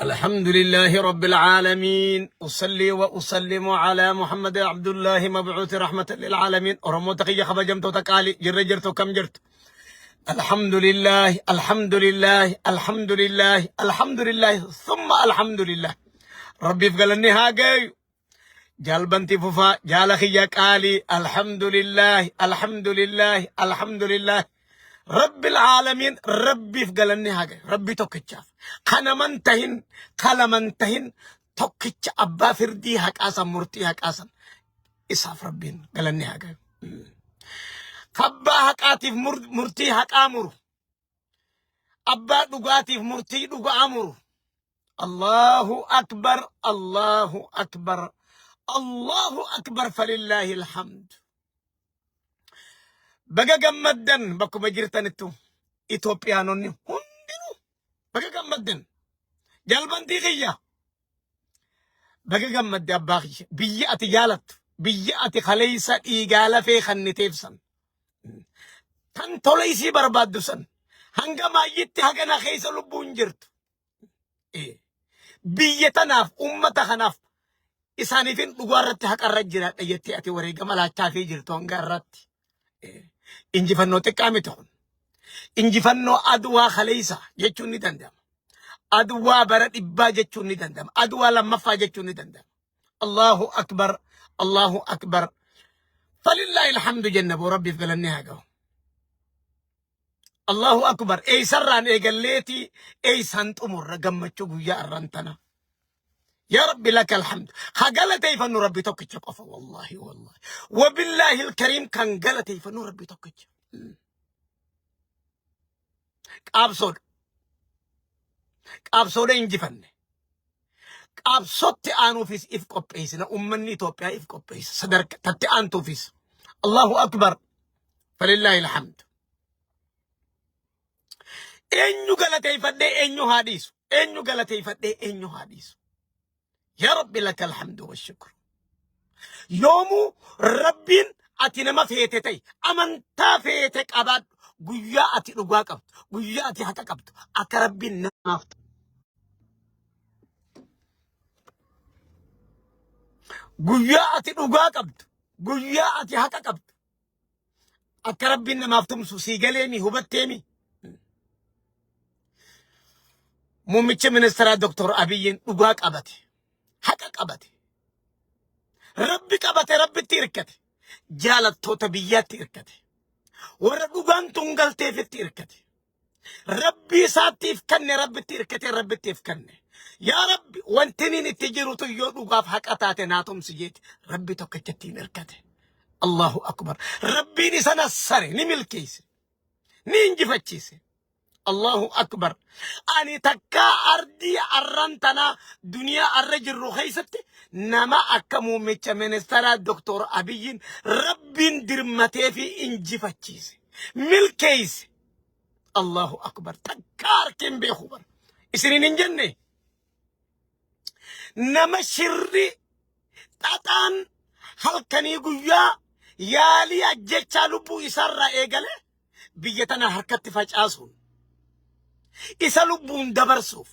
الحمد لله رب العالمين أصلي وأسلم على محمد عبد الله مبعوث رحمة للعالمين أرمو تقية خبجمتو تقالي جر جرتو كم جرت الحمد لله الحمد لله الحمد لله الحمد لله ثم الحمد لله ربي فقال هاجي Jaalbantii Fufaa jaala kiyya qaalii alhamdulillaahi alhamdulillaahi alhamdulillaahi rabbil aalamiin rabbiif galanni haa gayu rabbi tokkichaaf kanaman tahin kalaman tahin tokkicha abbaa firdii haqaasan murtii haqaasan isaaf rabbiin galanni haa gayu. Abbaa haqaatiif murtii haqaa muru abbaa dhugaatiif murtii dhugaa muru Allahu akbar Allahu akbar Allahu akbar falillaahi alhamd. Baga gammaddan bakkuma jirtanittu Itoophiyaanonni hundinuu baga gammaddan. Jalbantii kiyya baga gammadde abbaa kiyya biyya ati jaalattu biyya ati kaleessa dhiigaa lafee kanniteef san tan tola isii barbaaddu san hanga maayyitti hagana keessa lubbuun jirtu. Biyya tanaaf ummata kanaaf isaaniifin dhugaa irratti haqa irra jiraadha jettee ati wareegama laachaa fi jirtu hanga irratti. Injifannoo xiqqaa miti kun. Injifannoo Adwaa kaleessa jechuun ni danda'ama. Adwaa bara dhibbaa jechuun ni danda'ama. Adwaa lammaffaa jechuun ni danda'ama. Allahu akbar Allahu akbar. Falillaahi alhamdu jenna boo rabbiif galanni haa gahu. Allahu akbar eeysarraan eegalleeti eeysaan xumurra gammachuu guyyaa arran tana. Yaa Rabbi laka alhamdu. Ha galateeffannu Rabbi tokkicha qofa wallahi wallahi. Wabillaahi alkariim kan galateeffannu Rabbi tokkicha. Qaabsoodha. Qaabsoodha injifanne. Qaabsootti aanuufis if qopheessina. Ummanni Itoophiyaa if qopheessa. Sadarka tatti aantuufis. Allahu akbar. Falillaahi alhamdu. Eenyu galateeffadhee eenyu haa dhiisu? Eenyu galateeffadhee eenyu haa dhiisu? Yaa Rabbi laka alhamdu wa shukru. Yoomuu Rabbiin ati nama feete ta'i amantaa feete qabaadhu guyyaa ati dhugaa qabdu guyyaa ati haqa qabdu akka Rabbiin namaaf ta'u. Guyyaa ati dhugaa qabdu guyyaa ati haqa qabdu akka Rabbiin namaaf tumsu sii galeemi hubatteemi. Muummichi ministeeraa Dr. Abiyyiin dhugaa qabate haqa qabate Rabbi qabate Rabbitti hirkate jaalattoota biyyaatti hirkate warra dhugaan tun galteefitti hirkate Rabbii isaattiif kanne Rabbitti hirkate Rabbittiif kanne. Yaa Rabbi wanti niin itti jirutu yoo dhugaaf haqa taate naa tumsi jeeti Rabbi tokkichatti hin hirkate. Allahu akbar. Rabbiin isa nassare ni milkeesse ni injifachiise. Allahu akbar. Ani takkaa ardii arran tanaa duniyaa arra jirru keessatti nama akka muummicha ministeeraa Dr. Abiyyiin Rabbiin dirmatee fi injifachiise. Milkeesse. Allahu akbar. Takkaa harkeen beeku bara. Isiniin hin jenne. Nama shirri xaxaan halkanii guyyaa yaalii ajjechaa lubbuu isaarraa eegale biyya tana harkatti facaasuun isa lubbuun dabarsuuf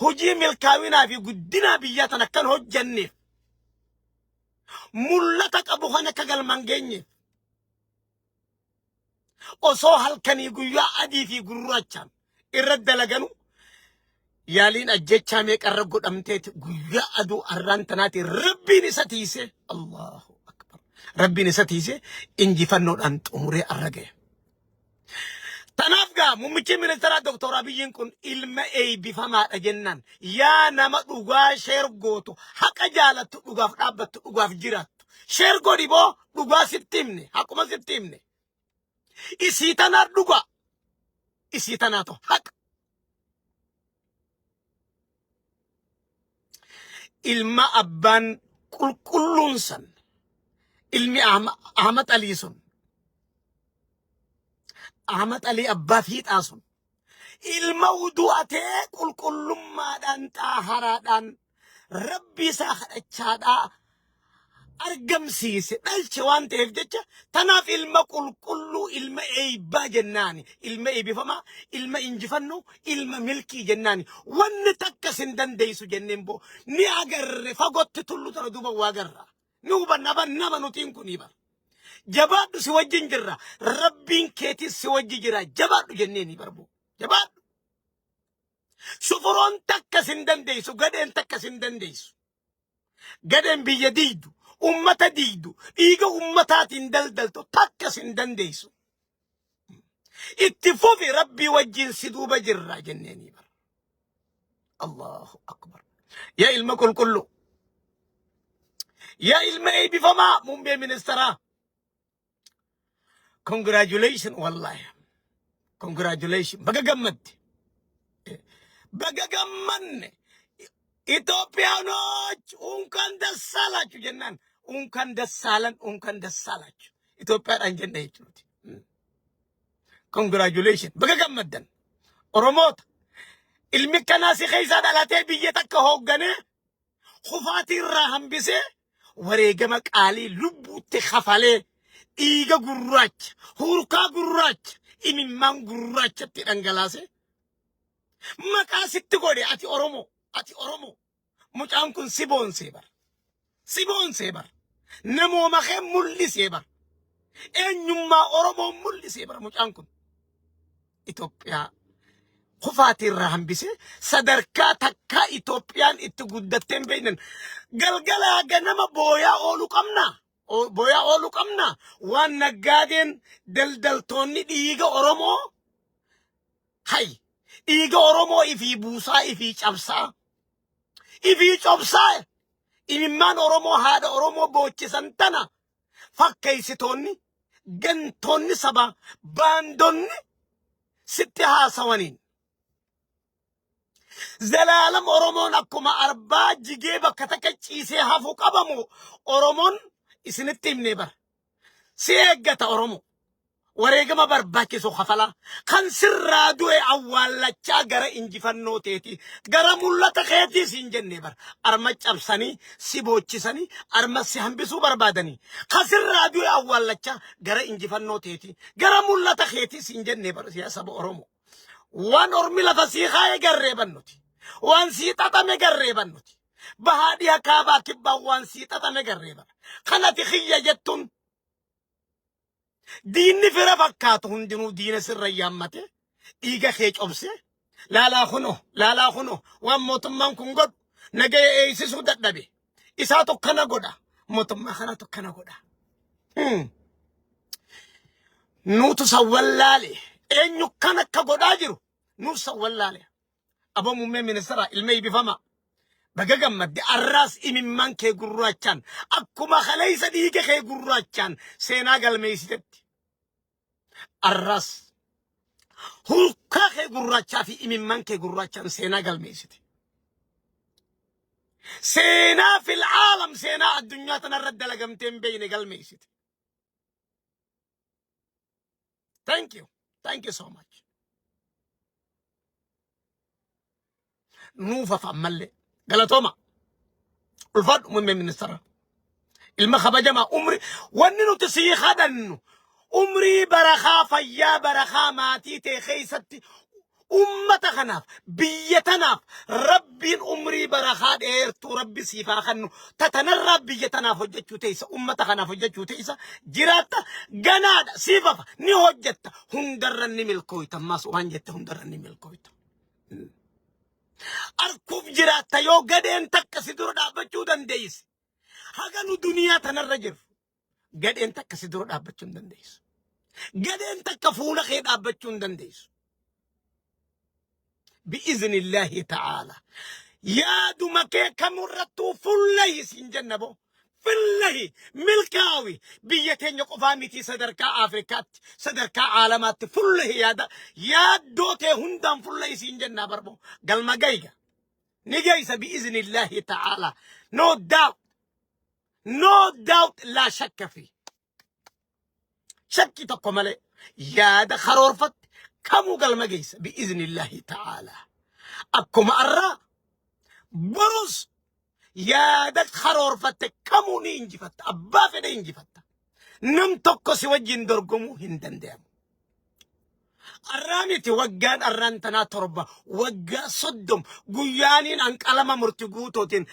hojii milkaa'inaa fi guddinaa biyyaa tana akkan hojjanneef mul'ata qabu kan akka galmaan geenyeef osoo halkanii guyyaa adii fi gurraachaan irra dalaganu yaaliin ajjechaa meeqarra godhamteeti guyyaa aduu arraan tanaati rabbiin isa tiise Allahu akbar rabbiin isa tiise injifannoodhaan xumuree arra ga'e. Tanaaf gaa muummichi ministeeraa Dr. Abiyyiin kun ilma eebbifamaadha jennaan yaa nama dhugaa sheer gootu haqa jaalattu dhugaaf dhaabbattu dhugaaf jiraattu sheer godhi boo dhugaa sitti himne haquma sitti himne isii tanaa dhugaa isii tanaatu haqa ilma abbaan qulqulluun san ilmi Ahmad Alii sun Ahmad Alii abbaa fiixaa sun ilma wudu'atee qulqullummaadhaan xaaharaadhaan rabbii isaa kadhachaadhaa Argamsiise dhalche waan ta'eef jecha tanaaf ilma qulqulluu, ilma eebbaa jennaani, ilma eebbifamaa, ilma injifannoo, ilma milkii jennaani. Wanni takka sin dandeessu jenneen boo ni agarre. Fagootti tullu tana duuba waa agarra, ni hubanna. Ban nama nutiin kunii bara jabaadhu, si wajjin jirra, rabbiin keetis si wajji jira, jabaadhu jenneeni barboo. Jabaadhu, sufuroon takka sin dandeessu, gadheen takka sin dandeessu. Gadheen biyya diigdu, ummata diigdu, dhiiga ummataatiin daldaltu takka sin dandeessu. Itti fufi, rabbii wajjin si duuba jirra jenneeni bara. Allahu akbar. Yaa ilma qulqulluu, yaa ilma eebbifamaa, muummee ministeeraa, congratulation, wallahi congratulation. Baga gammadde, baga gammanne. ኢትዮጵያኖች እንኳን ደስ አላችሁ jennaan, እንኳን ደስ አለን, እንኳን ደስ አላችሁ Itoophiyaadhaan jenna jechuuti. Congratulation, baga gammaddan Oromoota. Ilmi kanaa si keessaa dhalatee biyya takka hoogganee kufaatii irraa hambisee, wareegama qaalii lubbuutti kafalee, dhiiga gurraacha, hurkaa gurraacha, imimmaan gurraachatti dhangalaase maqaa sitti godhe. Ati Oromoo, ati Oromoo, mucaan kun si boonsee bara, si boonsee bara, namooma kee mul'isee bara, eenyummaa Oromoo mul'isee bara. Mucaan kun Itoophiyaa kufaatii irraa hambisee sadarkaa takkaa Itoophiyaan itti guddattee hin beeknen. Galgalaa ganama booyaa ooluu qabna. Booyaa ooluu qabna. Waan naggaadeen daldaltoonni dhiiga Oromoo hay dhiiga Oromoo ifii buusaa, ifii cabsaa, ifii cobsaa, imimmaan Oromoo, haadha Oromoo boochisan tana fakkeessitoonni, gantoonni sabaa, baandonni sitti haasawaniin zalaalam Oromoon akkuma arbaa jigee bakka takka ciisee hafu qabamu. Oromoon isinitti himnee bara, si eeggata. Oromoo wareegama barbaachisu kafalaa, kan sirraa du'e awwaallachaa gara injifannoo teetii, gara mul'ata keetii siin jennee bara. Arma cabsanii si boochisanii, arma si hambisuu barbaadanii, kan sirraa du'e awwaallachaa gara injifannoo teetii, gara mul'ata keetii siin jennee bara. Siyaa saba Oromoo, waan ormi lafa sii kaa'e garree bannuti, waan sii xaxame garree bannuti, bahaa dhiha kaabaa kibbaa waan sii xaxame garree bara. Kanati kiyya jettuun diinni fira fakkaatu hundinuu diina sirra yaammate dhiiga kee cobse. Laalaa kunoo, laalaa kunoo, waan mootummaan kun godhu, nagaya eeysisuu dadhabe, isaa tokkana godha, mootummaa kana tokkana godha. Nuutu san wallaale. Eenyu kan akka godhaa jiru nuuf san wallaale. Aboo muummee ministeera, ilma eebbifamaa, baga gammadde. Arraas imimmaan kee gurraachaan, akkuma kaleessa dhiiga kee gurraachaan seenaa galmeessitetti, arraas hurkaa kee gurraachaa fi imimmaan kee gurraachaan seenaa galmeessite. Seenaa fil aalam, seenaa addunyaa tanarra dalagamtee hin beekne galmeessite. Thank you. Thank you so much. Nuuf hafa ammallee. Galatooma. Ulfaadhu muummee ministeera. Ilma kabajamaa, umri wanni nuti sii kadhannu umrii barakaa, fayyaa barakaa, maatii ta'e keessatti ummata kanaaf, biyya tanaaf rabbiin umrii barakaa dheertuu rabbi siif haa kennu. Tatanarraa biyya tanaaf hojjechuu teessa, ummata kanaaf hojjechuu teessa jiraatta. Ganaadha, siif hafa, ni hojjetta, hundarra ni milkooyta. Ammas waan jette hundarra ni milkooyta. Arkuuf jiraatta yoo gadheen takka si dura dhaabbachuu dandeesse. Haga nu duniyaa tanarra jirru gadheen takka si dura dhaabbachuu hin dandeessu. Gadheen takka fuula kee dhaabbachuu hin dandeessu. بإذن الله تعالى. Yaaduma kee kamurrattuu fullahi siin jenna boo. Fillahi milkaawi, biyya teenya qofaa miti, sadarkaa Afrikaatti, sadarkaa aalamaatti fullahi, yaada yaaddoo tee hundaan fullahi siin jennaa barboo. Galma gayga. Ni geessa بإذن الله تعالى. No doubt. No doubt, لا شك في. Shakki tokko malee yaada karoorfatte kamuu galma geessa بإذن الله تعالى. Akkuma arraa borus. Yaada karoorfatte kamuu ni injifatta. Abbaa fedhe injifatta. Nam tokko si wajjin dorgomuu hin danda'amu. Arraa miti waggaan arraan tanaa 7 waggaa 30 guyyaaniin an qalama murti guutootiin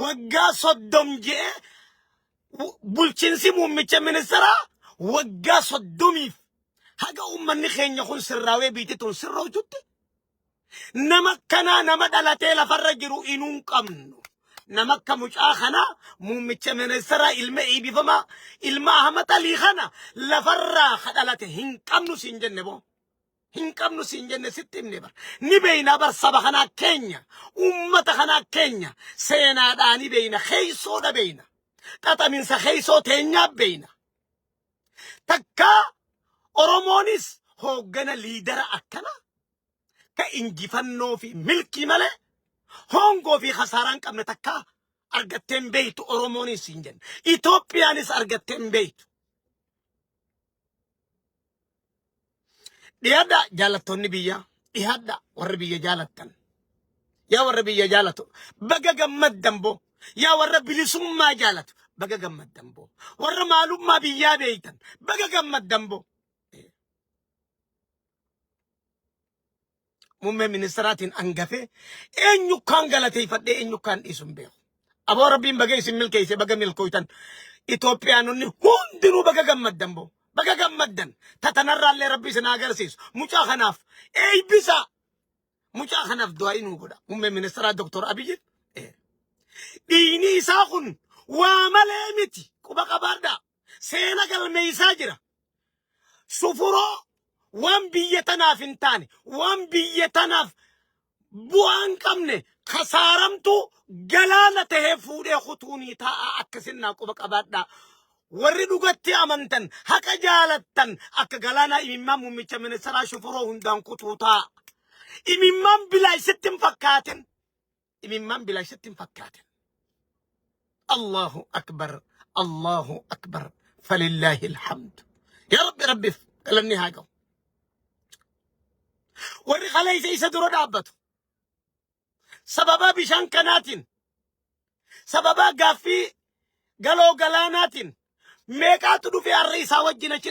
waggaa 30 je'e bulchiinsi muummicha ministeeraa waggaa 30f haga uummanni keenya kun sirraawee biitti tun sirrooytutti nama akkanaa nama dhalatee lafarra jiru inuu hin qabnu. Nama akka mucaa kanaa muummicha ministeeraa ilma eebbifamaa ilma Ahmad Alii kana lafarraa ka dhalate hin qabnu siin jenne boo. Hin qabnu siin jenne sitti himne bar. Ni beeyna bar saba kanaa keenya uummata kanaa keenya seenaadhaa ni beeyna keeysoodha beeyna. Xaxaminsa keeysoo teenyaa beeyna. Takkaa Oromoonis hooggana liidara akkana ka injifannoo fi milkii malee hongoo fi khasaaraa hin qabne takkaa argattee hin beektu Oromoonis hin jenne. Itoophiyaanis argattee hin beektu. Dhiyaadha jaalattoonni biyyaa. Dhiyaadha warri biyya jaalattan. Yaa warra biyya jaalatu baga gammaddan boo. Yaa warra bilisummaa jaalatu baga gammaddan boo. Warra maalummaa biyyaa beeytan baga gammaddan boo. Muummee ministeeraatiin hangafee eenyu kaan galateeffadhee eenyu kaan dhiisu hin beeku. Aboo rabbiin baga isin milkeesse baga milkooytan. Itoophiyaanonni hundinuu baga gammaddan boo. Baga gammaddan. Tatanarraallee rabbi isin haa agarsiisu. Mucaa kanaaf eebbisa. Mucaa kanaaf du'aa inuu godha. Muummee ministeeraa Dr. Abiyyi. Dhiigni isaa kun waa malee miti. Quba qabaadhaa. Seena galmeessaa jira. Sufuroo waan biyya tanaaf hin taane, waan biyya tanaaf bu'aa hin qabne kasaaramtuu galaana tahee fuudhee kutuunii taa'a akkasinnaa quba qabaadhaa. Warri dhugatti amantan haqa jaalattan akka galaanaa imimmaan muummicha ministeeraa shufuroo hundaan kutuu taa'a. Imimmaan bilaa isitti hin fakkaatin. Imimmaan bilaa isitti hin fakkaatin. Allahu akbar Allahu akbar falillaahi alhamdu. Yaa Rabbi Rabbiif galanni haa ga'u. Warri kaleessa isa dura dhaabbatu sababa bishaan kanaatiin sababa gaaffii galoo galaanaatiin meeqaatu dhufee har'a isaa wajjin achi